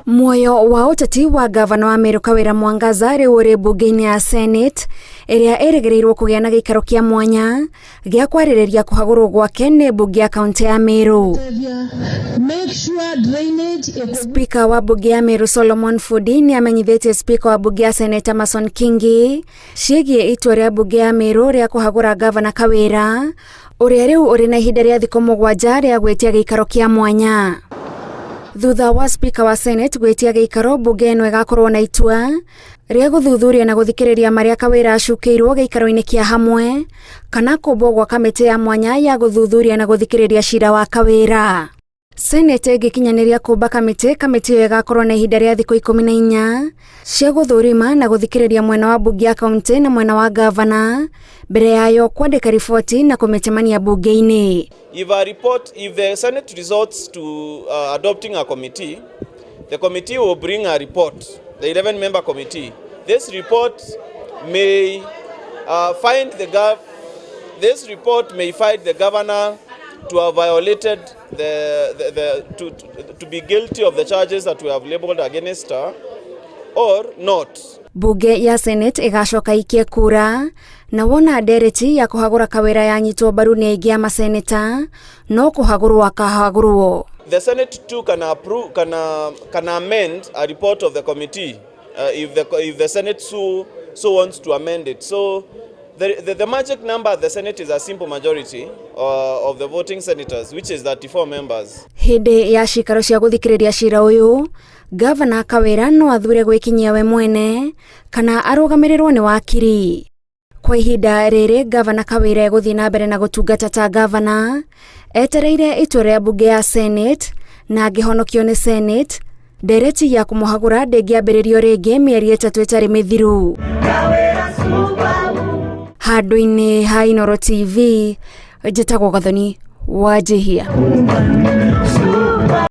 Muoyo wa ũteti wa ngavana wa Meru Kawĩra Mwangaza rĩu ũrĩ mbunge-inĩ ya Senate ĩrĩa ĩrĩgĩrĩirwo kũgĩa na gĩikaro kĩa mwanya gĩa kwarĩrĩria kũhagũrwo gwake nĩ mbunge ya kaunti ya Meru. Spika wa mbunge ya Meru Solomon Fudi nĩ amenyithĩtie spika wa mbunge ya Senate Amason Kingi ciĩgiĩ itua rĩa mbunge ya Meru rĩa kũhagũra ngavana Kawĩra ũrĩa rĩu ũrĩ na ihinda rĩa thikũ 7 rĩa gwĩtia gĩikaro kĩa mwanya. Thutha wa spika wa Senate gwĩtia gĩikaro, mbunge ĩno ĩgakorwo na itua rĩa gũthuthuria na gũthikĩrĩria marĩa Kawĩra acukĩirwo gĩikaro-inĩ kĩa hamwe kana kũmbwo gwa kamĩtĩ ya mwanya ya gũthuthuria na gũthikĩrĩria cira wa Kawĩra. Senate ĩngĩkinyanĩria kũmba kamĩtĩ, kamĩtĩ ĩyo ĩgakorwo na ihinda rĩa thikũ 14 cia gũthũrima na gũthikĩrĩria mwena wa mbunge ya kaunti na mwena wa ngavana mbere yayo kwandĩka riboti na kũmĩtemania mbunge-inĩ. If a report, if the Senate resorts to adopting a committee, the committee will bring a report, the 11-member committee. This report may find the gov this report may find the governor to have violated the to be guilty of the charges that we have labeled against her or not. Bunge ya Senate ĩgacoka ikie kura na wona ndereti ya kũhagũra Kawĩra yanyitwo mbaru nĩ aingĩ a maseneta no kũhagũrwo akahagũrwo. The Senate too can approve, can amend a report of the committee if the Senate so wants to amend it. So the magic number at the Senate is a simple majority of the voting senators, which is 34 members. Hĩndĩ ya cikaro cia gũthikĩrĩria cira ũyũ, Gavana Kawĩra no athure gwĩkinyia we mwene kana arũgamĩrĩrwo nĩ wakiri. Kwa ihinda rĩrĩ Gavana Kawĩra egũthiĩ na mbere na gũtungata ta gavana etereire itua rĩa mbunge ya Senate, na angĩhonokio nĩ Senate, ndereti ya kũmũhagũra ndĩngĩambĩrĩrio rĩngĩ mĩeri 3 ĩtarĩ mĩthiru. Handũ-inĩ ha Inooro TV, njĩtagwo Gathoni Wanjihia.